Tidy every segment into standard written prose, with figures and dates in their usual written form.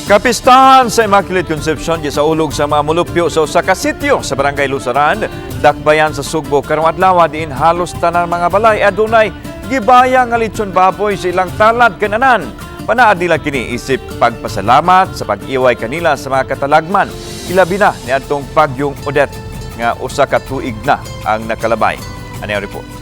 Kapistahan sa Immaculate Conception gisaulog sa mga mulupyo sa usa ka sitio sa Barangay Lusaran, Dakbayan sa Sugbo karong adlaw, diin halos tanan mga balay adunay gibaya nga litson baboy sa ilang talad kananan. Panaad nila kini isip pagpasalamat sa pag-iway kanila sa mga katalagman, ilabi na niadtong Bagyong Odette nga 1 ka tuig na ang nakalabay. Ano ang report?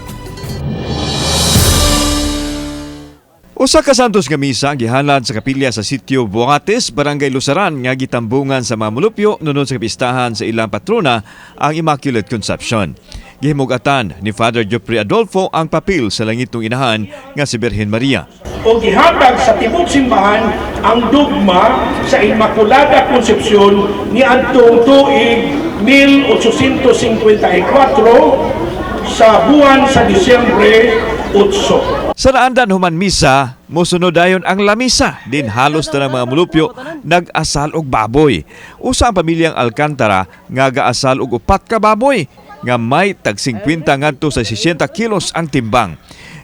Usa ka santos nga misa ang gihalad sa kapilya sa sitio Buates, Barangay Lusaran nga gitambungan sa mga mulupyo nunod sa kapistahan sa ilang patrona, ang Immaculate Conception. Gihimugatan ni Father Geoffrey Adolfo ang papel sa langitnong inahan nga si Birhen Maria. O gihatag sa tibuok simbahan ang dugma sa Immaculada Concepcion niadtong tuig 1854 sa buwan sa Disyembre 8. Sa naandan human misa, mosunod dayon ang lamisa din halos tanang mga mulupyo nag-asal og baboy. Usa ang pamilyang Alcantara nga gaasal og upat ka baboy nga may tag 50 ngadto sa 60 kilos ang timbang.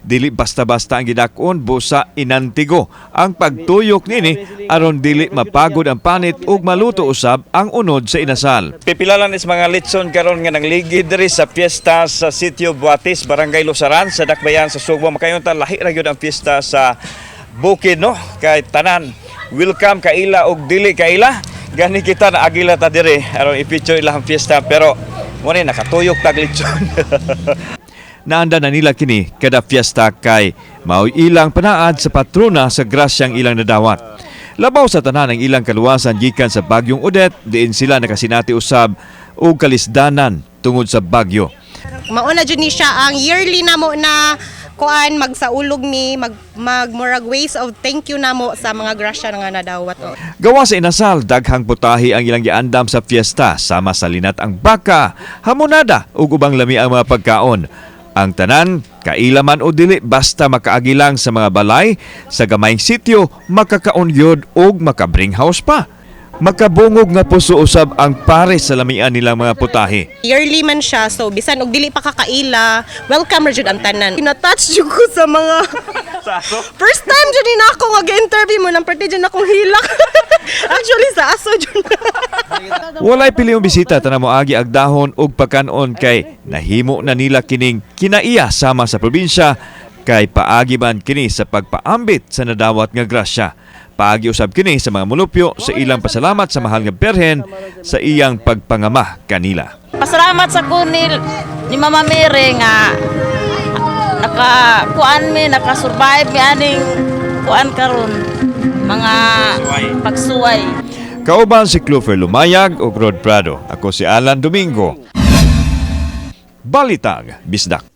Dili basta-basta ang gidak-on busa inantigo ang pagtuyok nini aron dili mapagod ang panit ug maluto usab ang unod sa inasal. Pipila lang is mga litson karon nga nangligid diri sa piyesta sa Sitio Buatis, Barangay Lusaran sa Dakbayan sa Sugbo. Makayon ta, lahi ra gyud ang piyesta sa bukid, no, kay tanan welcome, kaila og dili kaila. Gani kita na agila ta diri aron i-feature ilang piyesta, pero mo ni nakatuyok tag litson. Naanda na nila kini kada fiesta kay mao'y ilang panaad sa patrona sa grasyang ilang nadawat. Labaw sa tanan, ang ilang kaluwasan gikan sa Bagyong Odette, diin sila nakasinati usab og kalisdanan tungod sa bagyo. Mauna jud ni siya ang yearly namo na kuan, magsaulog mi, mag mag murag ways of thank you namo sa mga grasya nga nadawat. Oh. Gawa sa inasal, daghang putahi ang ilang giandam sa fiesta sama sa linat-ang baka, hamonada ug ubang lami ang mga pagkaon. Ang tanan, kaila man o dili, basta makaagi lang sa mga balay sa gamayng sityo, makakaon gyud og maka-bring house pa. Makabungog nga puso usab ang pare sa lamian nilang mga putahe. Yearly man siya, so bisan og dili pa kakaila, welcome ra jud ang tanan. Na-touch jud ko sa mga First time jud ni nako nga gi-interview mo nang perti jud akong hilak. Actually, sa aso jud. Walay pili ang bisita, tanan moagi agdahon og pakanon kay nahimo na nila kining kinaiya sama sa probinsya kay paagi man kini sa pagpaambit sa nadawat nga grasya. Paagi usab kini sa mga mulupyo sa ilang pasalamat sa mahal nga Birhen sa iyang pagpangama kanila. Pasalamat sa ko ni Mama Mary nga naka kuan mi, naka-survive mi aning kuan karon, mga pagsuway. Kauban si Clover Lumayag ug Rod Prado. Ako si Alan Domingo. Balitang Bisdak.